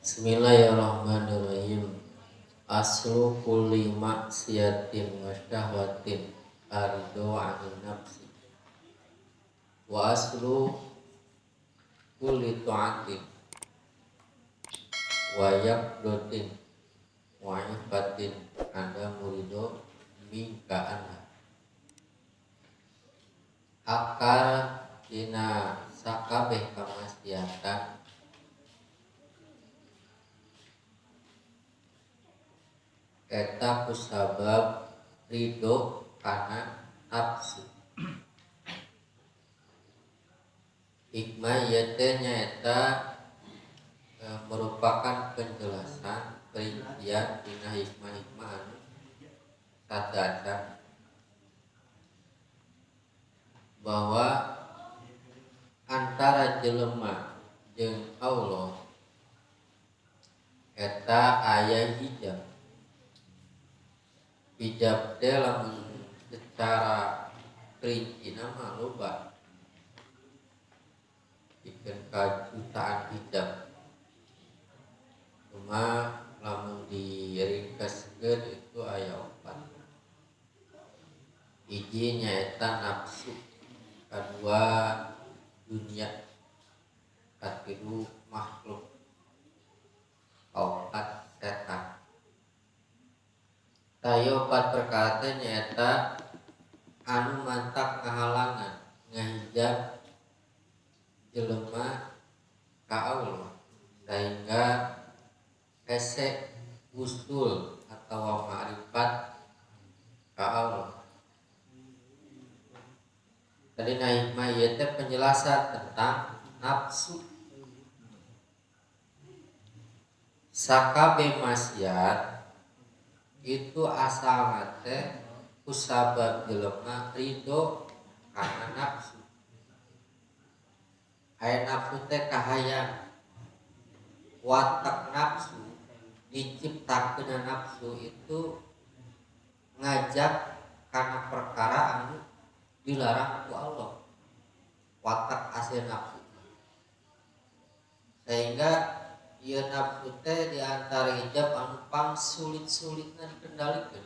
Bismillahirrahmanirrahim. Aslu kulli maksiatin wa syahwatin aridho 'anil nafsi. Wa aslu kulli ta'atin wa yaqdatin wa ifatin ada murido minka anha. Akar dina sakabeh kamaksiatan eta kusabab ridho kana nafsu. Hikmah ieu teh nyaeta merupakan penjelasan perincian dina hikmah-hikmah anu sadaca bahwa antara jelema jeung Allah eta aya hijab. Hijab teh lamun secara rinci nama loba pikeun ka jutaan hijab, cuma lamun diringkeskeun itu aya opat. Hiji nyaeta nafsu, kadua dunia, katilu makhluk, kaopat setan. Tayo opat perkara teh nyaeta anu mantak ngahalangan ngahijab jelema ka Allah sehingga hese usul atau ma'rifat ka Allah. Tadi na hikmah ieu teh penjelasan tentang nafsu. Sakabeh maksiat itu asalna teh kusabab jelema ridho kana nafsu. Aya nafsu teh kahayang, watak nafsu diciptakeun nafsu itu ngajak kana perkara anu dilarang ku Allah, watak asli nafsu. Sehingga ieu nafsu teh di antara hijab anu pang sulit-sulitna dikendalikeun.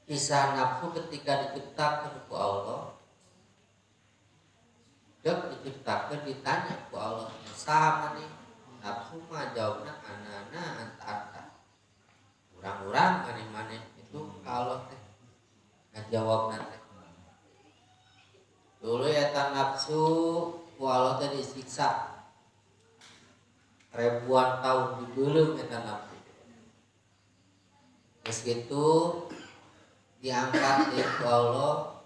Kisah nafsu ketika diciptakeun ku Allah, dek diciptakeun ditanya ku Allah, saha maneh? Nafsu mah jawabna anana anta-anta. Urang-urang maneh-maneh itu ka Allah teh ngajawabna teh. Dulu eta nafsu ku Allah teh disiksa ribuan tahun dibelum eta nafsu. Geus kitu diangkat deui ku Allah,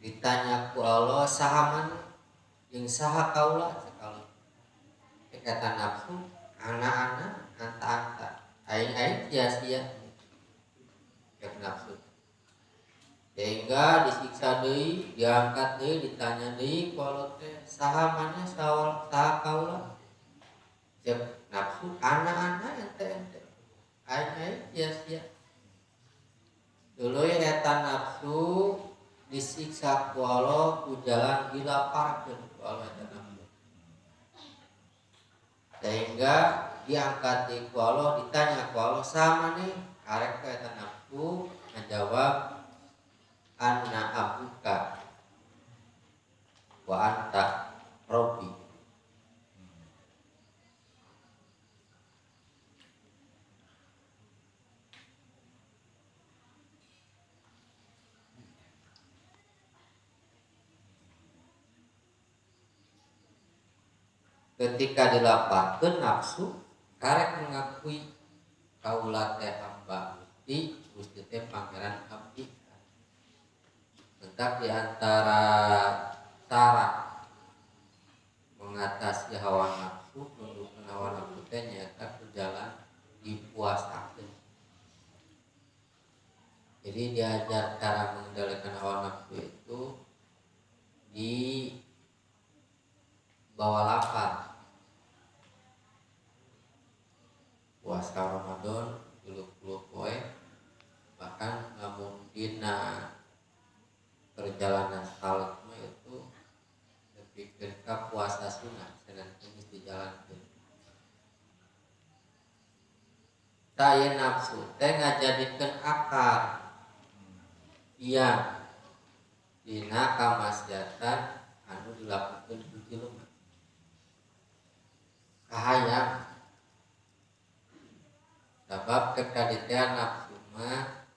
ditanya ku Allah saha maneh jeung saha kaula cek Allah. Eta nafsu ana-ana anta-anta, aing-aing sia-sia cek nafsu. Sehingga disiksa deui, diangkat deui, ditanya deui ku Allah teh saha maneh saha kaula cek nafsu ana-ana ente-ente, aing-aing sia-sia. Dulu eta nafsu disiksa ku Allah ku jalan dilaparkeun ku Allah eta nafsu. Sehingga diangkat deui ku Allah, ditanya ku Allah saha maneh? Karek eta nafsu ngajawab anna abuka wa anta rabbi. Ketika dilaparkeun nafsu karek mengakui kaula teh hamba Gusti, Gusti teh pangeran abdi. Tetap di antara cara mengatasi hawa nafsu, nundukkeun hawa nafsu teh nyaeta ku jalan dipuasakeun. Jadi diajar cara mengendalikan hawa nafsu itu di bawa lapar. Puasa Ramadan 30 poe, bahkan lamun dina perjalanan salat mah itu lebih ka puasa sunnah Senin Kamis dijalankan. Saya nafsu teh ngajadikeun akar iya dina kamaksiatan anu dilakukeun ku jelema. Kahayang sabab ketika teh nafsu mah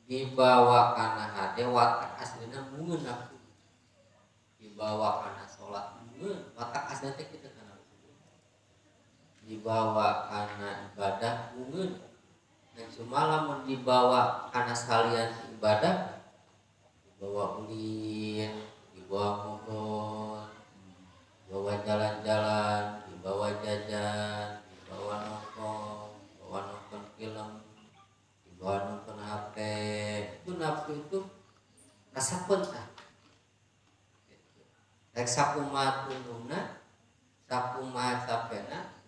dibawa kana hade watak aslina mungeun nafsu. Dibawa kana salat mungeun watak aslina teh kitu kana nafsu. Dibawa kana ibadah mungeun. Dan cuma lamun dibawa kana salian ibadah, dibawa ulin, dibawa ngobrol, dibawa jalan-jalan, dibawa jajan, dibawa nonton film, dibawa nonton HP, itu nafsu itu kasapeun tah. Rek sakumaha tundukna, sakumaha capena,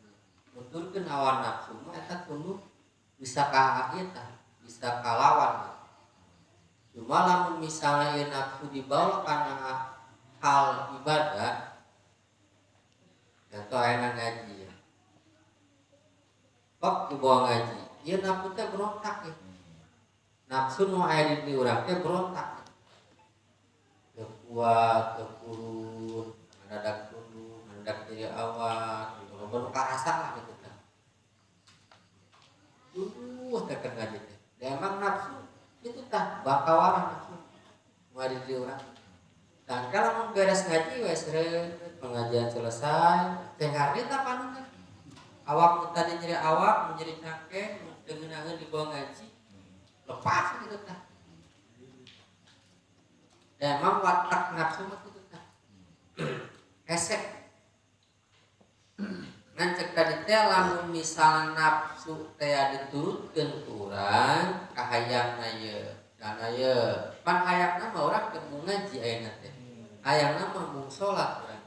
nuturkeun hawa nafsu mah eta tunduk bisa ka ieu tah, bisa kalawan. Cuma lamun misalnya ieu nafsu dibawa kana hal ibadah, contoh ayeuna ngaji ya. Kok dibawa ngaji, ieu nafsu teh berontak ya. Nafsu nu aya di urang teh berontak. Teu kuat, teu purun, ngadadak tunduk, ngadadak jadi awan, gitu. Loba nu karasa lah gitu teh. Teh keur ngaji teh. Da emang nafsu itu tah bakawarah nafsu nu aya di urang. Dan kalau mau beres ngaji we seureut, pengajian selesai, teh ngarti tah panuna. Awak nu tadi nyeri awak, nu nyeri cangkeng, nu teu ngeunaheun dibawa ngaji, lepas gitu tah. Dan emang watak nafsu mah kitu tah. Hese. Ngan cek tadi teh lamun misalna nafsu teh diturutkeun ku urang, kahayangna ieu, dana ieu. Pan hayangna mah urang teu mung ngaji ayeuna teh. Hayangna mah mung salat urang.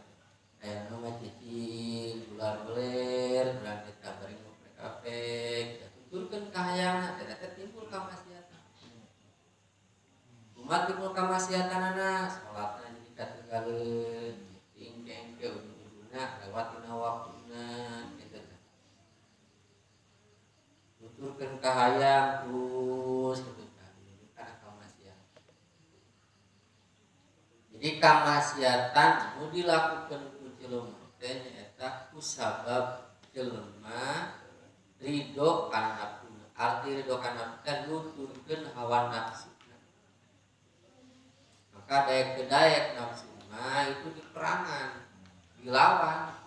Hayangna mah cicing, bular beler, urang teh bari ngoprek apek, tuturkeun kahayangna teh teh timbul kamaksiatan. Kumaha timbul kamaksiatanana? Salatna jadi katinggaleun, cicing engke ujung-ujungna lewat dina waktuna gitu teh. Tuturkeun kahayang terus gitu teh, kana kamaksiatan. Jadi kamaksiatan nu dilakukeun ku jelema teh nyaeta ku sabab jelema ridho kana nafsuna. Arti ridho kana nafsu teh nuturkeun hawa nafsu. Maka daek ke daek nafsu mah itu diperangan, dilawan.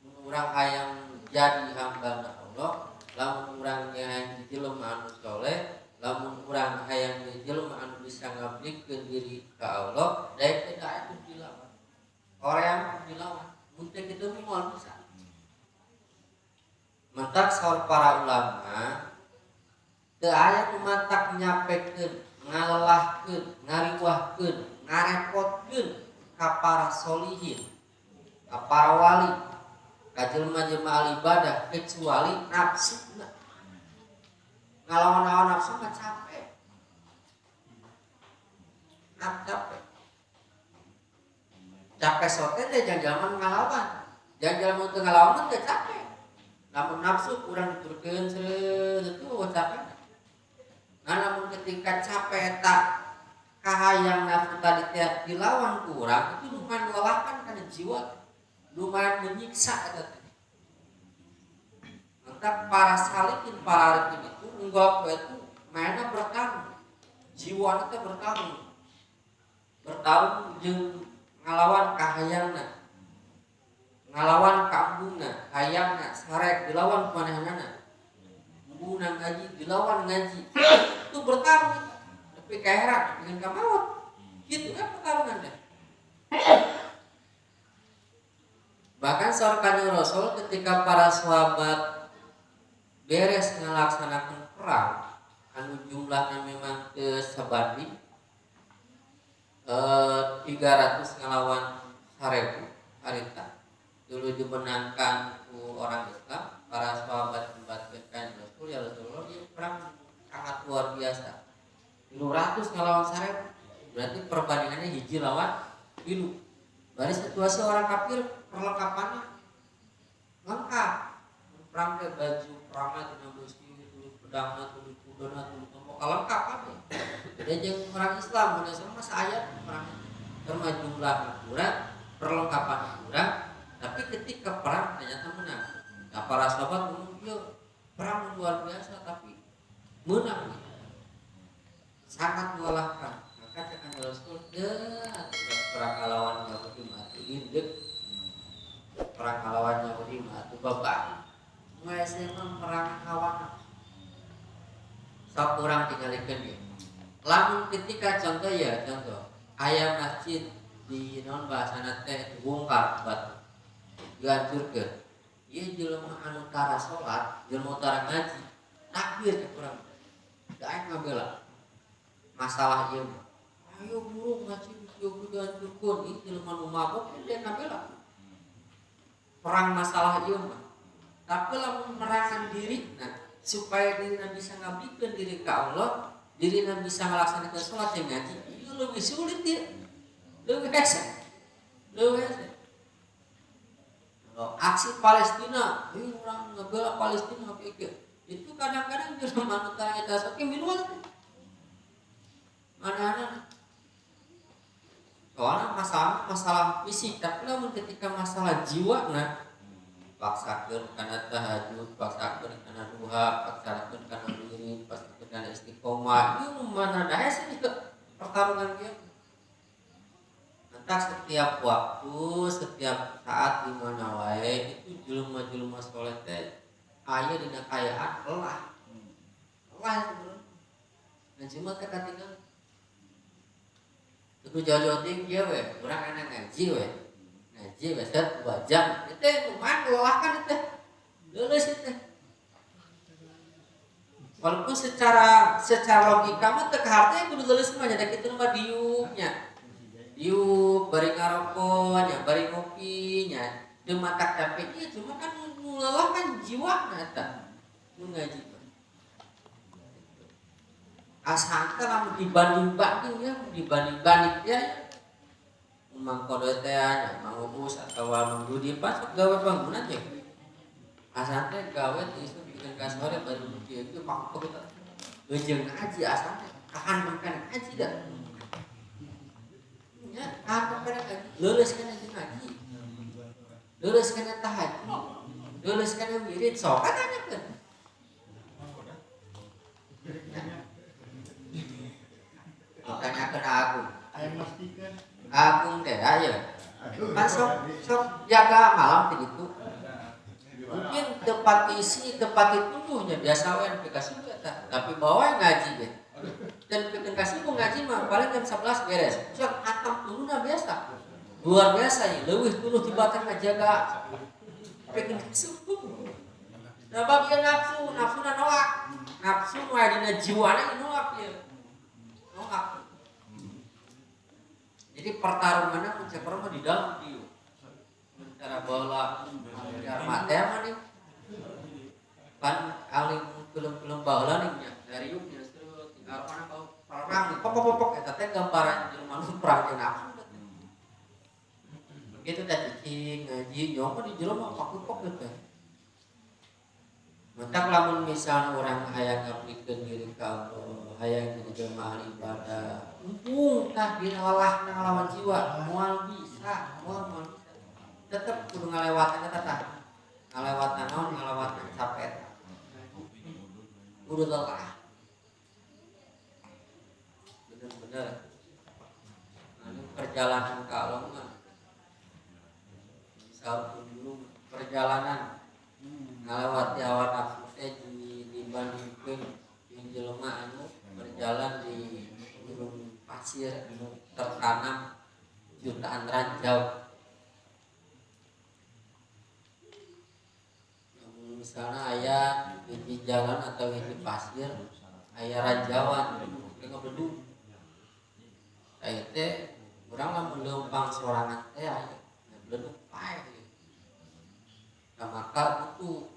Mun urang hayang jadi hamba Allah, lamun urang hayang jadi jelema anu soleh, lamun urang hayang jadi jelema anu bisa ngabdikeun diri ka Allah, daek ke daek kudu dilawan. Hoream kudu dilawan. Mun teu kitu mah moal bisa. Mentak saur para ulama teu aya nu matak nyapekeun, ngalelahkeun, ngariwahkeun, ngarepotkeun ka para solihin, ka para wali, ka jelema-jelema ahli ibadah kecuali nafsuna. Ngalawan hawa nafsu mah capek. Capek. Capek sote teh jangan ngalawan. Jangan teu ngalawan mah teu capek. Lamun nafsu kurang diturunkeun seureut itu capek. Nah, namun ketika capek tak kahayang nafsu tadi teh dilawan kurang itu lumayan melelahkan kana jiwa, lumayan menyiksa eta teh. Maka para salikin, para arifin itu enggak itu mainnya bertarung, jiwa teh bertarung, bertarung jeung ngalawan kahayangna, ngalawan kaembungna, hayangna, sarek dilawan kumanehanana. Embungna ngaji, dilawan ngaji. Itu bertarung itu. Tapi kaheran dengan kamaut. Gitu kan pertarungannya. Bahkan saur Kanjeng Rasul ketika para sahabat beres ngelaksanakan perang anu jumlahnya memang teu sabanding, 300 ngelawan 1000 harita dulu dimenangkan ku orang Islam. Para sahabat membatkeun Kanjeng Rasul, ya Rasulullah, ieu perang sangat luar biasa, 300 ngelawan 1000, berarti perbandingannya hiji lawan 3. Bari situasi orang kafir perlengkapannya lengkap, perang ke baju perangnya tina besi gitu, Pedangna tuluy kudana tuluy tombak lengkap kabeh. Beda jeung perang Islam, mun Islam mah saaya perang. Karena jumlah kurang, perlengkapan kurang, tapi ketika perang ternyata menang. Nah, para sahabat ngomong, "Ieu perang luar biasa tapi menang." Sangat melelahkan. Maka cek Kanjeng Rasul, "Deuh, perang ngalawan Yahudi mah atuh indek. Perang ngalawan Yahudi mah atuh babah. Hese mah perang hawa nafsu." Sok urang tinggalikeun ge. Lamun ketika contoh ya, contoh aya masjid di naon bahasana teh dibongkar batu. Dihancurkeun. Ieu jelema anu tara salat, jelema tara ngaji, takbir cek urang. Da aing ngabela. Masalah ieu mah. Ayo buru ngaji ieu dihancurkeun, ieu jelema nu mabok dia ngabela. Perang masalah ieu mah. Tapi lamun merangan diri, nah supaya dirina bisa ngabdikeun diri ka Allah, dirina bisa ngalaksanakeun salat jeung ngaji, ieu lebih sulit ya. Leuwih hese. Leuwih hese. Kalau aksi Palestina, ini orang ngebela Palestina kieu. Itu kadang-kadang jelema anu tara eta sok miluan teh. Mana-mana. Soalnya masalah masalah fisik, tapi lamun ketika masalah jiwa nah paksakeun kana tahajud, paksakeun kana duha, paksakeun kana wirid, paksakeun kana istiqomah, ieu mana da hese juga pertarungan kieu. Entah setiap waktu, setiap saat di mana wae itu jelema-jelema soleh teh aya dina kaayaan lelah. Lelah sebenarnya. Dan cuma teh katinggal. Kudu jauh-jauh teuing kieu we, urang enak ngaji we. Ngaji we set 2 jam. Itu teh lumayan melelahkan itu. Leuleus itu. Walaupun secara secara logika mah teu kaharti kudu leuleus mah nya da kitu mah diuknya. Diuk bari ngarokok nya, bari ngopi nya. Teu matak capek ieu cuma kan melelahkan jiwa na eta. Nu ngaji mah. Asa teh lamun dibanding-banding ya, dibanding-banding ya. Mang Kodo teh nya, Mang Uus atawa Mang Budi pas sok gawe bangunan ya. Asa teh gawe teh isuk bikin ka sore baru kieu kieu pak kita. Leujeung ngaji asa teh kahan makan ngaji da. Nya kahan makan ngaji, leuleus kana jeung ngaji. Leuleus kana tahajud. Leuleus kana wirid sok tanyakeun. Tanyakeun Agung. Agung teh aya. Kan sok sok jaga malam teh gitu. Mungkin tempat isi, tempat dituduhnya biasa we nepi ka subuh eta, tapi bawa ngaji ge. Dan pikeun ka subuh ngaji mah paling jam 11 beres. Sok atap turunna biasa. Luar biasa ya, leuwih tunduh tibatan ngajaga pikeun ka subuh. Nah bab ieu nafsu, nafsuna nolak. Nafsu nu aya dina jiwana ieu nolak ieu. Nolak. Jadi pertarunganna mun cek urang mah di dalam dieu. Cara bola, cara mate mah nih. Pan alim film-film baheula nih nya, dari yuk nya tinggal mana kau perang nih, pok pok pok eta teh gambaran jelema nu perang jeung nafsu teh. Begitu teh cicing ngaji nyoba di jero mah pok pok teh. Matak lamun misalnya orang hayang ngabdikeun diri ka Allah, hayang jadi jelema ahli ibadah, mumpung tah dina lelahna ngalawan jiwa, moal bisa, moal moal bisa. Tetep kudu ngalewatan eta tah. Ngalewatan naon, ngalewatan capek. Kudu lelah. Bener-bener. Anu perjalanan ka Allah mah. Misal dulu perjalanan ngalewati hawa nafsu teh dibandingkeun jeung jelema anu berjalan di gunung pasir anu tertanam jutaan ranjau. Misalnya aya hiji jalan atau hiji pasir aya ranjauan teh ngebedug. Aya teh urang lamun leumpang sorangan teh aya ngebedug paeh. Nah, maka butuh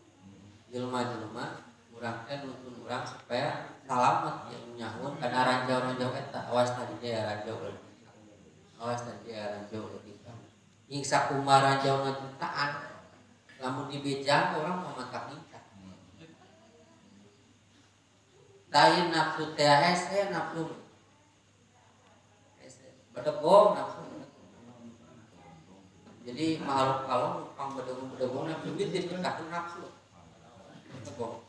jelema-jelema urang teh nuntun urang supaya salamet ya nyahueun kana ranjau-ranjau eta. Awas tadi teh ranjau leutik. Awas tadi ranjau leutik. Nyiksa kumaha ranjauna jutaan. Lamun dibejaan orang mau mantap nikah. Lain nafsu teh hese nafsu. Hese bedegong nafsu. Jadi makhluk kalau pang bedegong-bedegong nafsu ge diciptakeun nafsu. Bedegong.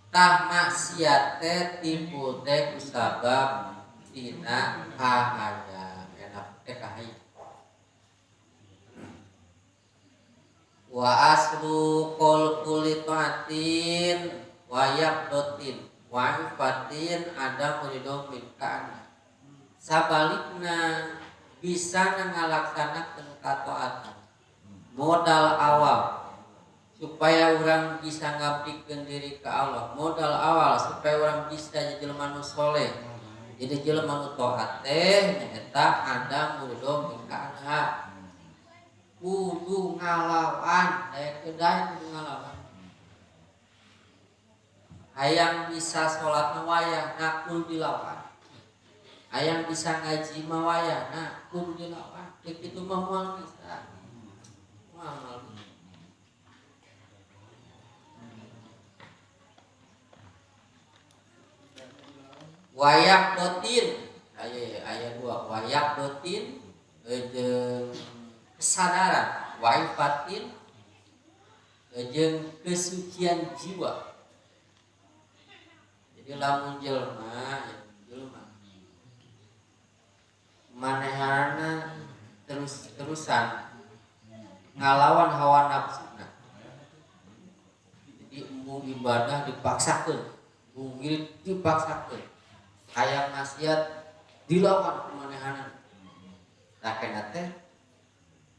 Tah maksiat teh timbul teh kusabab tina kahayang. Enak teh kahayang. Wa aslu qul kulli ta'atin wa yaqdatin wa ifatin ada murido min kana. Sabalikna bisa ngalaksanakeun kataatan. Modal awal supaya orang bisa ngabdikeun diri ka Allah, modal awal supaya orang bisa jadi jelema nu soleh, jadi jelema nu taat teh nyaeta ada murido min kana. Kudu ngalawan, daya kedai kudu ngalawan. Hayang bisa sholat mawayah, kudu dilawan. Hayang bisa ngaji mawayah, kudu dilawan. Kitu mah moal bisa. Moal bisa. Wayak dotin, aya dua wayak dotin jeung kesadaran, waifatin jeung kesucian jiwa. Jadi lamun jelema, jelema manehana terus-terusan ngalawan hawa nafsuna. Jadi embung ibadah dipaksakeun, embung wirid dipaksakeun, hayang maksiat dilawan ku manehana. Tah kena teh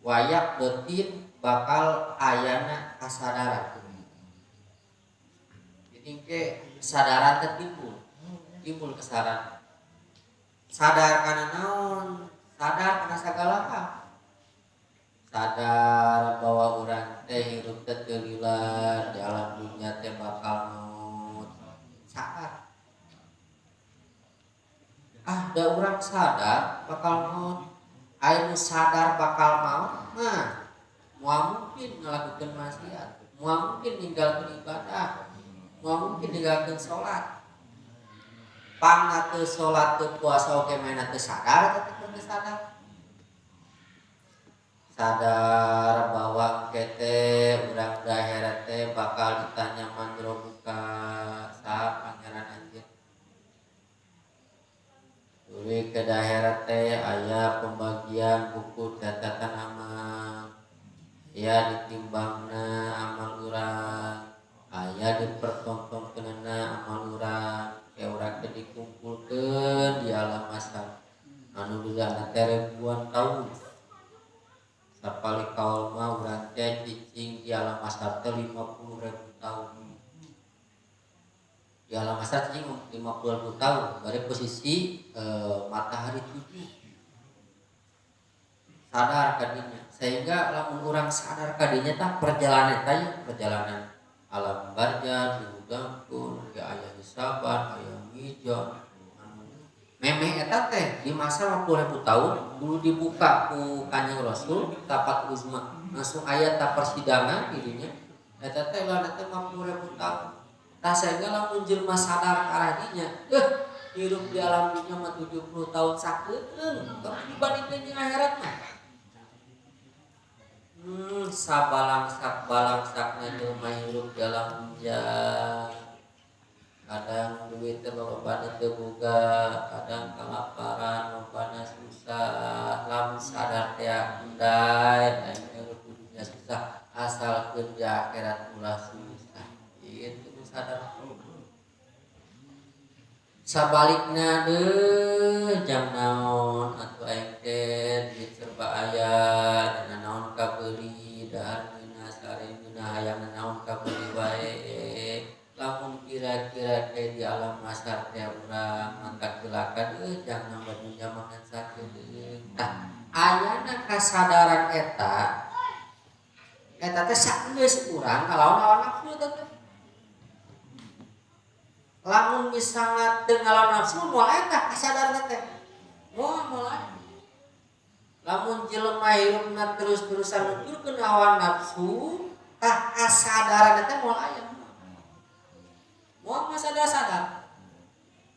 wayak dotin bakal ayana kasadaran. Jadi ke kesadaran teh timbul kesadaran. Sadar kana naon? Sadar kana sagala hal. Sadar bahwa urang teh hirup teh teu lila di alam dunia teh bakal maut. Sadar. Ah, da urang sadar bakal maut. Anu sadar bakal maut mah moal mungkin ngalakukeun maksiat, moal mungkin ninggalkeun ibadah, moal mungkin ninggalkeun salat. Pangna teu salat teu puasa oge mainna teu sadar teh teu sadar. Sadar bahwa kete urang di akhirat teh bakal ditanya mandrobuka saha pangeran anjeun. Tuluy ke akhirat teh aya pembagian buku catatan amal, aya ditimbangna amal urang, aya dipertontonkeunna amal urang, ke urang teh dikumpulkeun di alam masa anu lilana teh ribuan tahun. Sapali kaul mah urang teh cicing di alam masa teh 50.000 tahun. Di alam masa cicing 50.000 tahun, bari posisi matahari 7. Sadar kadinya, sehingga lamun urang sadar kadinya tah perjalanan teh perjalanan alam barzah diudangkeun ke aya hisaban, aya mizan. Memeh eta teh di masa 50.000 tahun dulu dibuka ku Kanjeng Rasul tapat uzma langsung aya ta persidangan dirinya eta teh lamun teh 50.000 tahun. Tah sehingga lamun jelema sadar ka arah dinya, hirup di alam dunia mah 70 tahun sakeun dibandingkeun jeung akhirat mah. Sabalangsak-balangsakna jelema hirup di alam dunia. Kadang duit teh lobana teu boga, kadang kalaparan, lobana susah, lamun sadar teh endai, hirup di dunia susah, asalkeun di akhirat ulah susah. Itu sadar. Sabalikna deuh jam naon atuh aing teh duit serba aya, naon kabeuli, dahar ngeunah, sare ngeunah, hayang naon kabeuli wae. Lamun kira-kira teh di alam masar teh urang mangkat gelakan jangan nambah dunia makan sakeun. Tah ayana kasadaran eta eta teh sageus urang ngalawan hawa nafsu teh. Lamun misalna teu ngalawan nafsu moal eta kasadaran teh. Moal moal. Lamun jelema hirupna terus-terusan nuturkeun hawa nafsu, tah kasadaran teh moal aya. Moal masa teu sadar.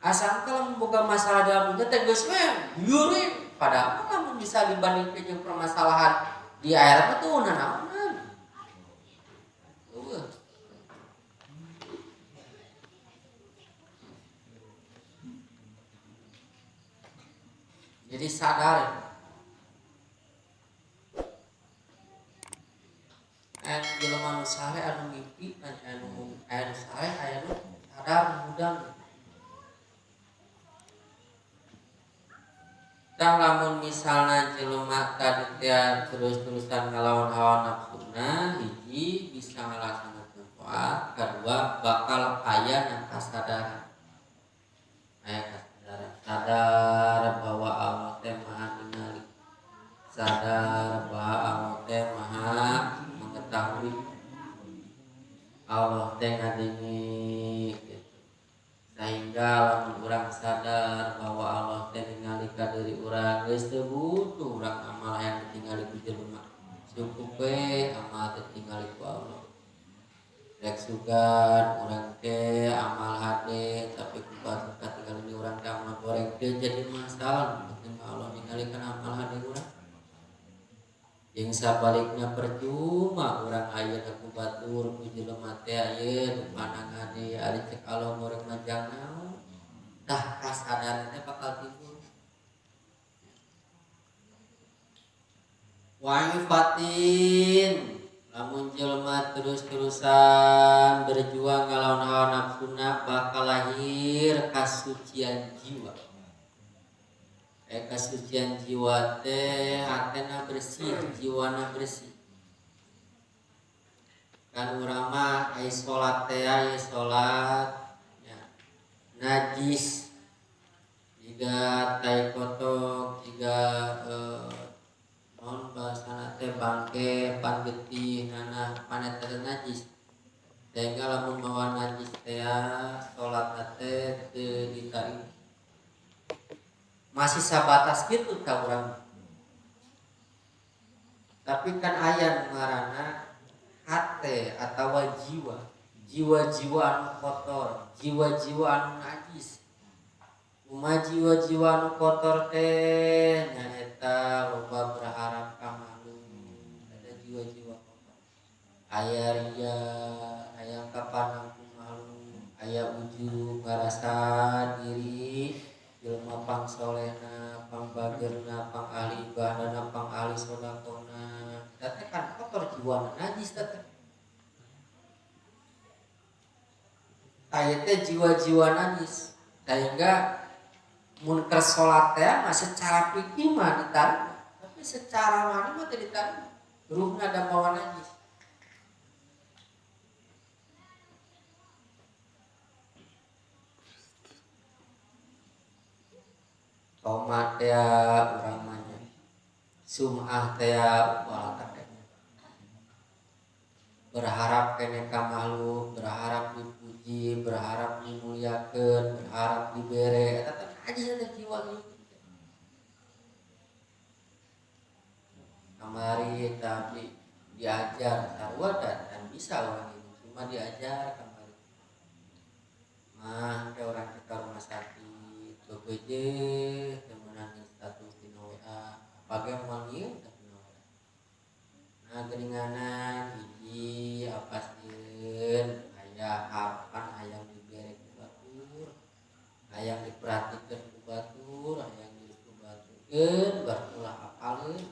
Asal kalau membuka masalah dalam dunia teh geus we yuri padahal lamun bisa dibandingkeun jeung permasalahan di akhirat mah tuh nanaonan. Eueuh. Jadi sadar. Anu jelema nu sare anu mimpi anu anu sare aya nu sadar hudang. Tah lamun misalna jelema tadi teh terus-terusan ngalawan hawa nafsuna hiji bisa ngalaksanakeun taat, kadua bakal aya na kasadaran. Aya kasadaran, sadar bahwa Allah teh Maha ningali. Sadar bahwa Allah teh Maha mengetahui. Allah teh ngadenge gitu. Sehingga lamun urang sadar bahwa Allah teh ningali ka diri urang geus teu butuh urang amal hayang ditingali ku jelema. Cukup we amal teh tingali ku Allah. Rek sugan urang teh amal hade tapi ku batur katingali di urang teh amal goreng teu jadi masalah, penting Allah ningali kana amal hade urang. Jeung sabalikna percuma urang ayeuna ku batur ku jelema teh ayeuna pandang hade ari cek Allah goreng mah jang naon. Tah kasadaran teh bakal timbul. Wa fatin lamun jelema terus-terusan berjuang ngalawan hawa nafsuna bakal lahir kasucian jiwa. Kasucian jiwa teh hatena bersih, jiwana bersih. Kan urang mah ai salat teh ai salat ya, najis jiga tai kotok jiga naon bahasana teh bangke pan getih nanah paneta najis. Sehingga lamun mawa najis teh salat teh teu ditarima. Masih sabatas gitu ta urang. Tapi kan aya nu ngaranna hate atawa jiwa, jiwa-jiwa anu kotor, jiwa-jiwa anu najis. Kumaha jiwa-jiwa anu kotor teh nyaeta loba berharap ka makhluk, ada jiwa-jiwa kotor. Aya ria, aya kapanang ku makhluk, aya ujub ngarasa diri jelema pangsolehna, pangbageurna, pangahli ibadahna, pangahli sedekahna. Eta teh kan kotor jiwana, najis teh. Aya teh jiwa-jiwa najis. Sehingga mun keur salat teh mah secara fikih mah ditarima, tapi secara rohani mah teu ditarima. Ruhna da mawa najis. Tomat teh urang mah nya. Sum'ah teh ulah teh. Berharap kene ka makhluk, berharap dipuji, berharap dimuliakeun, berharap dibere, eta teh najis eta jiwa gitu. Kamari tapi diajar sarua dan bisa orang ini cuma diajar kamari. Mah ke orang ke rumah sakit BPJ temenan status di WA apa ge moal ieu teh dina WA. Nah geuninganan hiji apa sieun aya harapan hayang dibere ku batur, hayang diperhatikeun ku batur, hayang diri ku batur, keun batur ulah apaleun.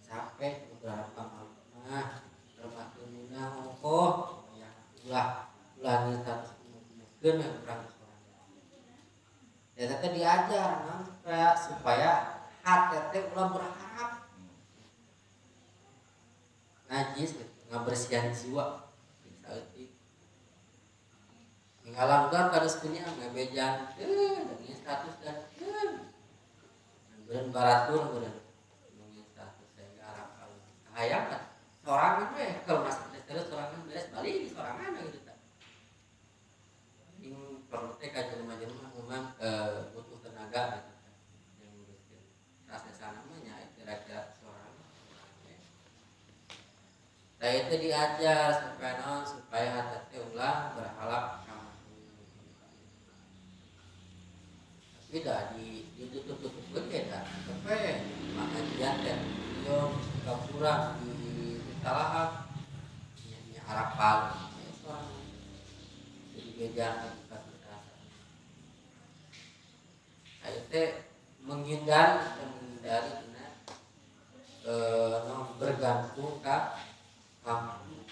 Sampai beberapa mah rumah teu ongkoh hayang ulah ulah status keun urang. Ya teh diajar nah, supaya hati teh ulah berharap najis gitu, ngabersihan jiwa saeutik. Ngalam kan harus punya ngabejan dan status dan beureun baratur beureun status sehingga arah hayang kan sorangan we kalau masih terus sorangan beres balik sorangan gitu tah. Ing perlu teh ka jelema-jelema memang butuh tenaga gitu. Yang nguruskeun. Sasana mah nya kira-kira sorangan. Nah itu diajar supaya naon supaya hati teh ulah berharap ka makhluk. Tapi dah di ditutup-tutup ge da sampai pengajian teh ieu kurang di talahap nya arapal seorang jadi bejaan kita. Ayo teh menghindari dina bergantung ka kamu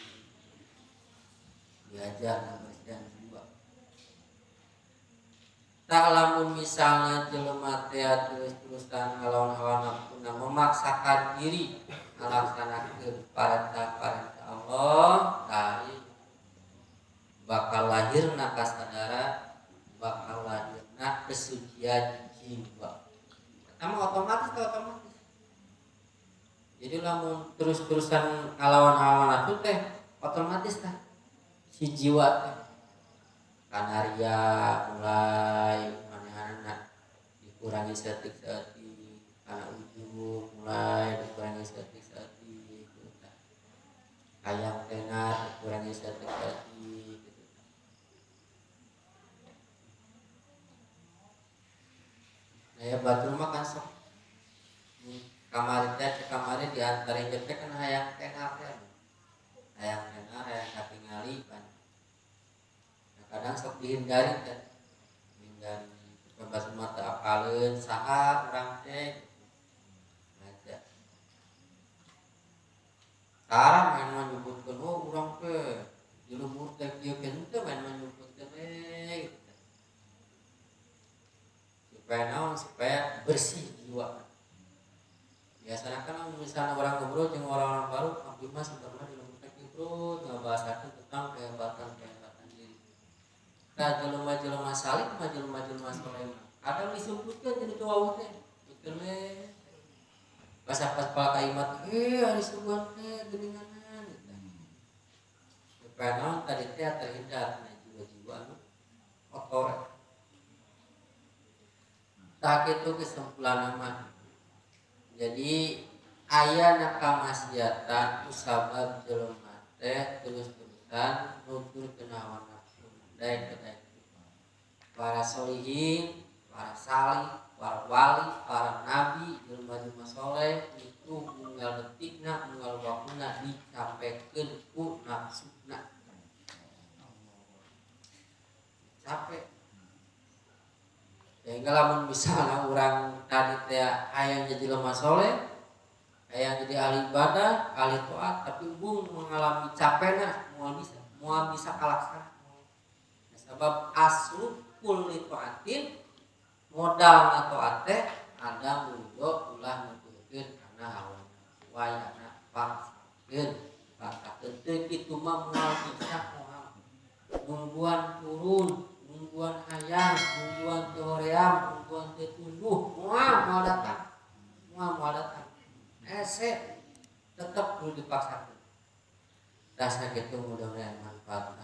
diajar dan jiwa. Tak lamun misalnya jelema teh terus-terusan ngalawan hawa nafsuna memaksakan diri ngalaksanakeun parentah-parentah Allah, tah bakal lahirna kasadaran, bakal lahirna kesucian jiwa. Pertama otomatis. Jadi lamun terus-terusan ngalawan hawa nafsu teh otomatis tah si jiwa teh kanaria mulai manehna dikurangi saeutik-saeutik, kana ujung mulai dikurangi saeutik-saeutik gitu tah. Hayang tenar dikurangi saeutik-saeutik gitu tah. Nah ya batur mah kan sok kamari teh kamari di antara teh kan hayang tenar teh. Hayang tenar hayang katingali pan. Kadang sok dihindari kan, dihindari bebas mata apaleun saha urang teh aja. Sekarang main menyebutkeun oh urang teh di lembur teh kieu kieu teh main menyebutkeun we gitu. Supaya naon, supaya bersih jiwa. Biasanya kan misalnya orang ngobrol jeung orang-orang baru, abdi mah sebenarnya di lembur teh kieu bro, ngabahasakeun tentang kehebatan. Nah, jelema-jelema salih mah jelema-jelema soleh mah kadang disumputkeun jadi tua teh betul we pas pas pala kaimat hari subuhan teh geuninganan gitu. Supaya naon tadi teh terhindar tina jiwa-jiwa anu kotor. Tah kitu kesimpulanna mah. Jadi aya na kamaksiatan ku sabab jelema teh terus-terusan nuturkeun hawa nafsu. Daek. Para solihin, para salih, para wali, para nabi, jelema-jelema soleh itu unggal detikna, unggal waktuna dicapekeun ku nafsuna. Capek. Sehingga lamun misalnya urang tadi teh hayang jadi jelema soleh, hayang jadi ahli ibadah, ahli taat, tapi embung mengalami capekna, moal bisa kalaksana. Sebab aslu kulli taatin modal taat teh ada mudo ulah nuturkeun kana hawa nafsu wayana paksakeun paksakeun teu kitu mah moal bisa moal nungguan turun nungguan hayang nungguan teu hoream nungguan teu tunduh moal datang moal datang hese tetep kudu dipaksakeun. Dasar kitu mudah-mudahan manfaat.